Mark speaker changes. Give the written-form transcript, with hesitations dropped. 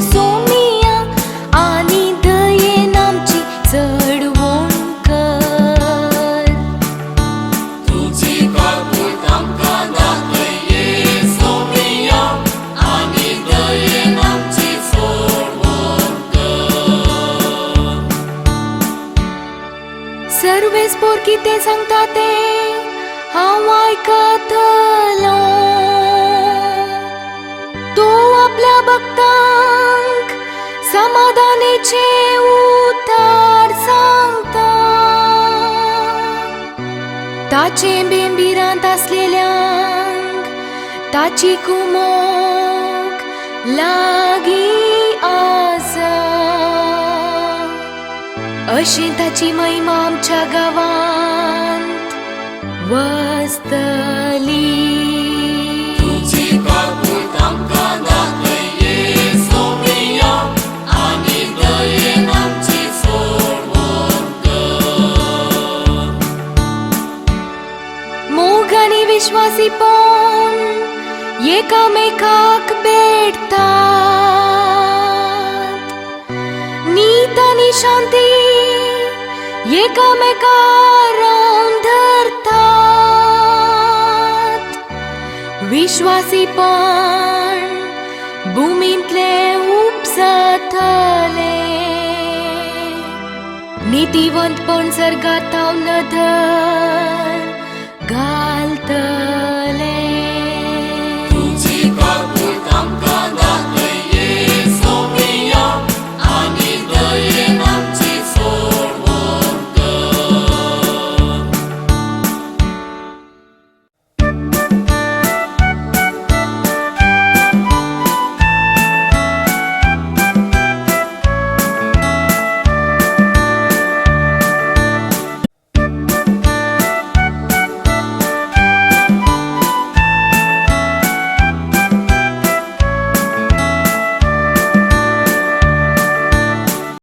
Speaker 1: सोमिया आनी दयेन आमची चडवण कर.
Speaker 2: तुजी काकूट आमकां दाखय सोमिया आनी दयेन आमची सोडवण कर.
Speaker 1: सर्वेस्पोर कितें सांगता तें हांव आयकतलो. तो आपल्या भक्तांक समाधानेचे उतार सांगता. ताचे बेंबिरांत आसलेल्यांक ताची कुमोक लागीं आसा. अशें ताची महिमा आमच्या गांवांत वसतली.
Speaker 2: तुजी काकूट आमकां दाखय सोमिया आनी दयेन आमची सोडवण कर.
Speaker 1: मोग आनी विश्वासीपण एकामेकाक भेटतात. नीत आनी शांती एकामेकार रावन धरतात. विश्वासीपण भुमींतले उपजतले. नितीवंतपण सर्गातावन नदर घालतले.